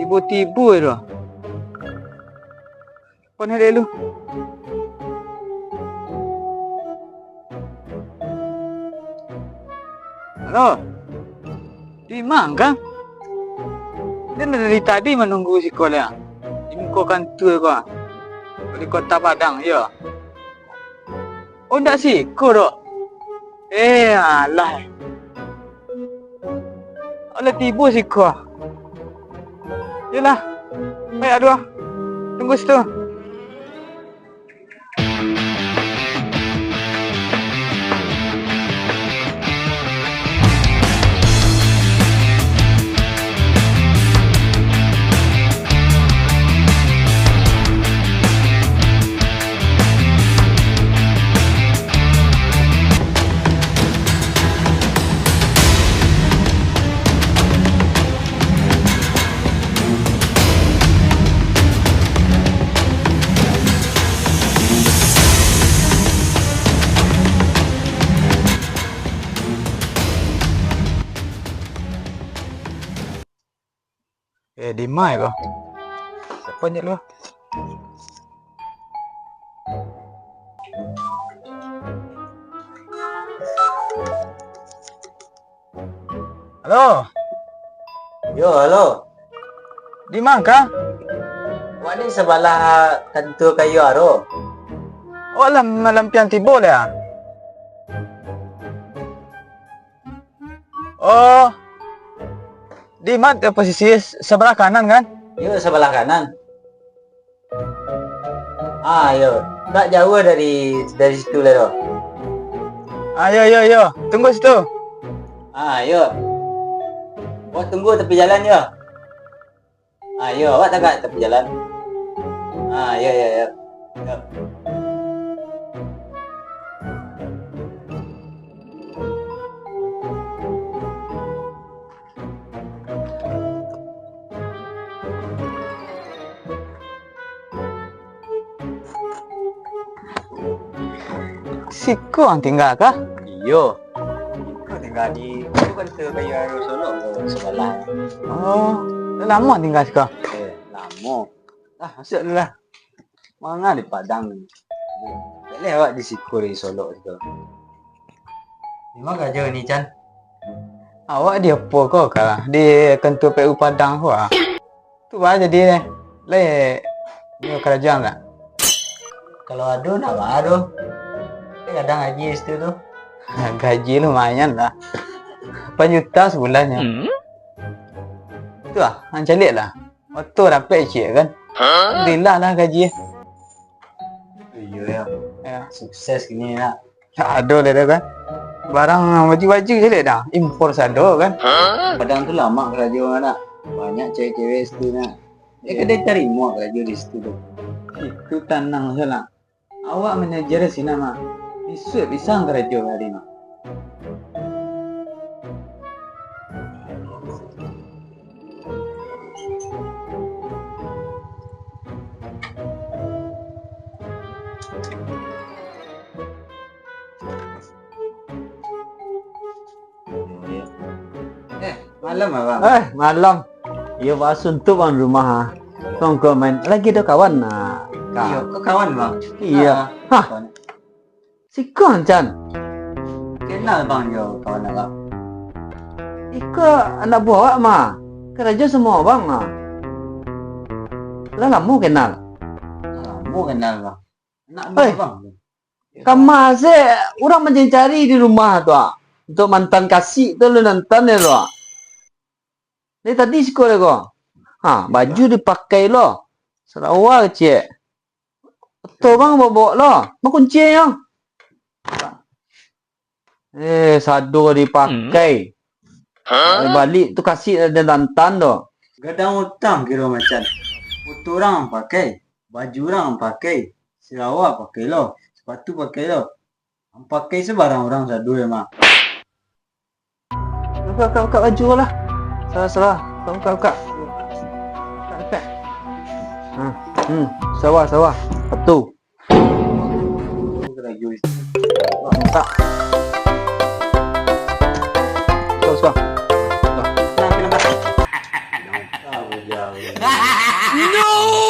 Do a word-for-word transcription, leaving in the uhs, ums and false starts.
Tibo-tibo tu. Kon dulu. Halo. Di ma kah? Den dari tadi manunggu siko lah. Di muko kantua ko. Di Kota Padang, yo. Oh, ndak siko doh. Eh, alah. Alah tibo siko. Yolah. Baik, aduh. Tunggu situ. Eh, di ma ko? Sia nyo lu? Halo. Yo, halo. Di ma kah? Wak ni sabalah kantua kayu aro. Awak lah malampiang tibo lah. Oh, di ma posisi, sabalah kanan kan? Yo, sabalah kanan. Ah, yo. Ndak jauah dari, dari situ lah tu. Ah, yo, yo, yo. Tunggu situ. Ah, yo. Awak tunggu tapi jalan yo. Ah, yo, awak tagak tapi jalan. Ah, yo, yo, yo. Yo. Siko ang tingga kah? Iyo. Siko tingga di, itu kan ke kayu aro Solok ko sabalah. Oh, lah lamo tingga siko? Eh, lamo. Ah, masuak dulu lah. Manga di Padang. Boleh awak di siko di Solok siko. Di ma karajo ni, Chan? Awak di apo ko ka? Di kantua P U Padang ko ah. Tu bah jadi lai nio karajo ang tak? Kalau ado, ndak baa doh. Tapi kadang gaji situ tu. Gaji lumayan lah. Apan juta sabulannyo. Hmm? Tu ah, ang caliak lah. Oto dapek ciek kan? Alhamdulillah lah gaji. Iyo, yo. Yo. Sukses kini nak. Ado lah dah kan. Barang baju-baju caliak dah. Impor sado kan. Padang tu lamak karajo nak. Banyak cewek-cewek situ nak. Eh, kadai tarimo karajo di situ tu. Itu tanang sajo lah. Awak manajer sinan mah. Bisuak bisa karajo hari mah. Eh, malam, Abang. Eh, malam. Iyo, baa suntuak, Bang, di rumah, ah. Tongko main. Lagi ado kawan, ah, ka? Iyo, ko kawan, Bang. Iyo. Ah, hah. Kawan. Siko, Chan. Kenal, Bang, jo kawan Abang. Iko anak buah awak, mah. Karajo samo Abang, ah. Lah lamo kenal? Lah lamo kenal, Bang. Anak buah Abang. Kama se urang mancari-cari di rumah tu, ah, untuak mantan kasik tu, lu mantan tu, ah. Dari tadi siko lai ko. Ha, baju dipakai lo. Sarawa kecek. Oto bang bobok lo. Bakunci yo. Eh, sado dipakai. Balik tu kasik ado mantan tu. Gadang utang kiro macam. Oto urang pakai. Baju urang pakai, sarawa pakai lo, sapatu pakai lo. Ang pakai sabarang urang sado mah. Buka, buka, buka baju lah. Salah, salah. Buka, buka, buka. Buka, buka. Ha, hmm, sarawa, sarawa. Sapatu. Buka. Buka, buka. Nah, kenapa? Jang. No!